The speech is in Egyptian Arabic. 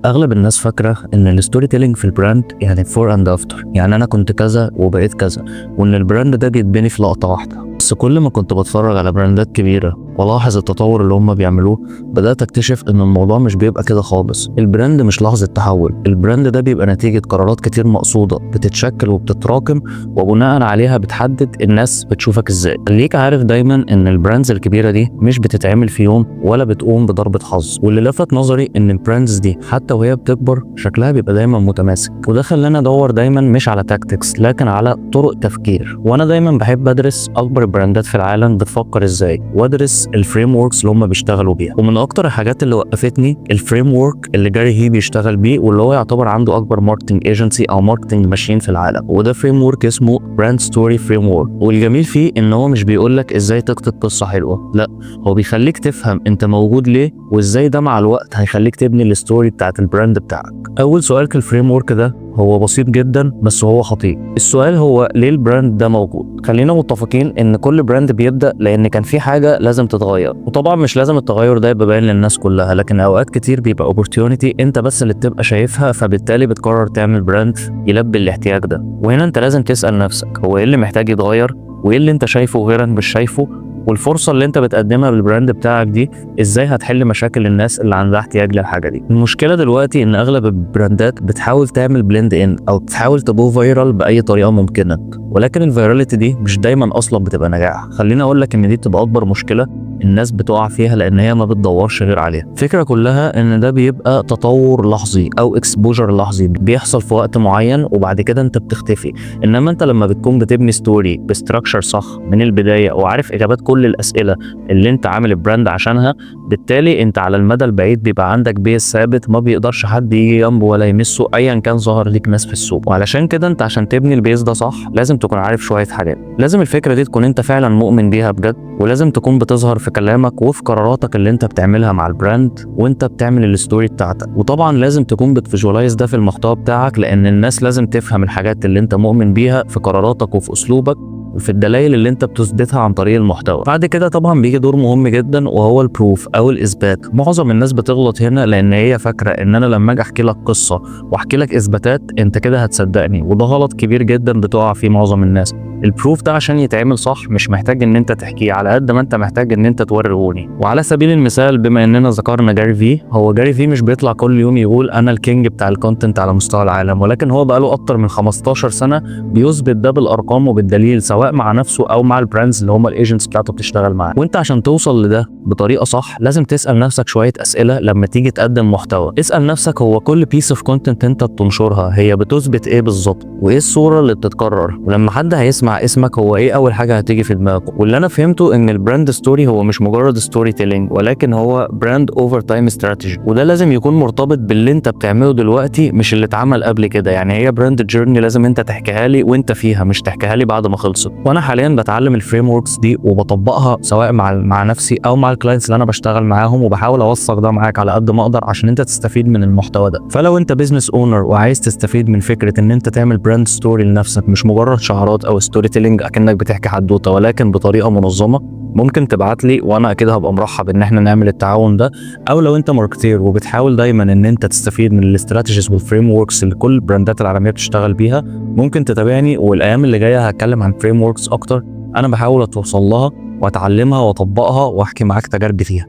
اغلب الناس فاكره ان ال storytelling في ال brand يعني before and after، يعني انا كنت كذا وبقيت كذا، وان ال brand ده بيتبني في لقطة واحده. بس كل ما كنت بتفرج على براندات كبيرة والاحظ التطور اللي هم بيعملوه، بدات اكتشف ان الموضوع مش بيبقى كده خالص. ال brand مش لحظة تحول، ال brand ده بيبقى نتيجة قرارات كتير مقصوده بتتشكل وبتتراكم، وبناء عليها بتحدد الناس بتشوفك ازاي. خليك عارف دايما ان ال brands الكبيرة دي مش بتتعمل في يوم ولا بتقوم بضربه حظ. واللي لفت نظري ان ال brands دي حتى وهي بتكبر شكلها بيبقى دايما متماسك، وده خلاني ادور دايما مش على tactics لكن على طرق تفكير. وانا دايما بحب ادرس اكبر البراندات في العالم بتفكر ازاي، وادرس ال frameworks اللي هم بيشتغلوا بيها. ومن اكتر الحاجات اللي وقفتني ال framework اللي Gary Vee بيشتغل بيه، واللي هو يعتبر عنده اكبر marketing agency او marketing machine في العالم، وده framework اسمه brand story framework. والجميل فيه ان هو مش بيقول لك ازاي تكتب قصة حلوه، لا، هو بيخليك تفهم انت موجود ليه، وازاي ده مع الوقت هيخليك تبني ال story بتاعت ال brand بتاعك. اول سؤال في ال framework ده هو بسيط جدا بس هو خطير. السؤال هو ليه ال brand ده موجود؟ خلينا متفقين ان كل brand بيبدا لان كان في حاجة لازم تتغير، وطبعا مش لازم التغير ده يبقى باين للناس كلها، لكن اوقات كتير بيبقى opportunity انت بس اللي بتبقى شايفها، فبالتالي بتقرر تعمل brand يلبي الاحتياج ده. وهنا انت لازم تسال نفسك هو ايه اللي محتاج يتغير، وايه اللي انت شايفه وغيرك مش شايفه، والفرصة اللي انت بتقدمها بال brand بتاعك دي ازاي هتحل مشاكل الناس اللي عندها احتياج للحاجة دي. المشكلة دلوقتي ان اغلب البراندات بتحاول تعمل blend in او تحاول ت go viral باي طريقه ممكنه، ولكن ال virality دي مش دايما اصلا بتبقى نجاح. خليني اقول لك ان دي بتبقى اكبر مشكلة الناس بتقع فيها، لان هي ما بتدورش غير عليها. الفكرة كلها ان ده بيبقى تطور لحظي او exposure لحظي بيحصل في وقت معين، وبعد كده انت بتختفي. انما انت لما بتكون بتبني story ب structure صح من البداية وعارف اجابات كل الاسئلة اللي انت عامل ال brand عشانها، بالتالي انت على المدى البعيد بيبقى عندك base ثابت ما بيقدرش حد يجي جنبه ولا يمسه ايا كان ظهر ليك ناس في السوق. وعلشان كده انت عشان تبني ال base ده صح لازم تكون عارف شوية حاجات. لازم الفكرة دي تكون انت فعلا مؤمن بيها بجد، ولازم تكون بتظهر في كلامك وفي قراراتك اللي انت بتعملها مع ال brand وانت بتعمل ال story بتاعتك. وطبعا لازم تكون بت visualize ده في المحتوى بتاعك، لان الناس لازم تفهم الحاجات اللي انت مؤمن بيها في قراراتك وفي اسلوبك وفي الدلائل اللي انت بتثبتها عن طريق المحتوى. بعد كده طبعا بيجي دور مهم جدا وهو ال proof او الاثبات. معظم الناس بتغلط هنا لان هي فاكره ان انا لما اجي احكي لك قصة واحكي لك اثباتات انت كده هتصدقني، وده غلط كبير جدا بتقع فيه معظم الناس. ال proof ده عشان يتعمل صح مش محتاج ان انت تحكيه على قد ما انت محتاج ان انت توريهوني. وعلى سبيل المثال بما اننا ذكرنا Gary Vee، هو Gary Vee مش بيطلع كل يوم يقول انا ال king بتاع ال content على مستوى العالم، ولكن هو بقاله اكتر من 15 سنة بيثبت ده بالارقام وبالدليل، سواء مع نفسه او مع ال brands اللي هم ال agents بتاعته بتشتغل معاه. وانت عشان توصل لده بطريقة صح لازم تسال نفسك شوية اسئلة لما تيجي تقدم محتوى. اسال نفسك هو كل piece of content انت بتنشرها هي بتثبت ايه بالظبط، وايه الصورة اللي بتتكرر، ولما حد هيسمع اسمك هو ايه اول حاجة هتيجي في دماغه. واللي انا فهمته ان ال brand story هو مش مجرد storytelling، ولكن هو brand over time strategy، وده لازم يكون مرتبط باللي انت بتعمله دلوقتي مش اللي اتعمل قبل كده. يعني هي brand journey لازم انت تحكيها لي وانت فيها، مش تحكيها لي بعد ما خلصت. وانا حاليا بتعلم ال frameworks دي وبطبقها سواء مع نفسي او مع ال clients اللي انا بشتغل معاهم، وبحاول اوثق ده معاك على قد ما اقدر عشان انت تستفيد من المحتوى ده. فلو انت business owner وعايز تستفيد من فكرة ان انت تعمل brand story لنفسك، مش مجرد شعارات او storytelling اكنك بتحكي حدوتة، ولكن بطريقة منظمه، ممكن تبعت لي وانا اكيد هبقى مرحب ان احنا نعمل التعاون ده. او لو انت marketer وبتحاول دايما ان انت تستفيد من ال strategies وال frameworks اللي كل البراندات العالمية بتشتغل بيها، ممكن تتابعني، والايام اللي جاية هتكلم عن frameworks اكتر انا بحاول اتوصل لها واتعلمها واطبقها واحكي معاك تجاربي فيها.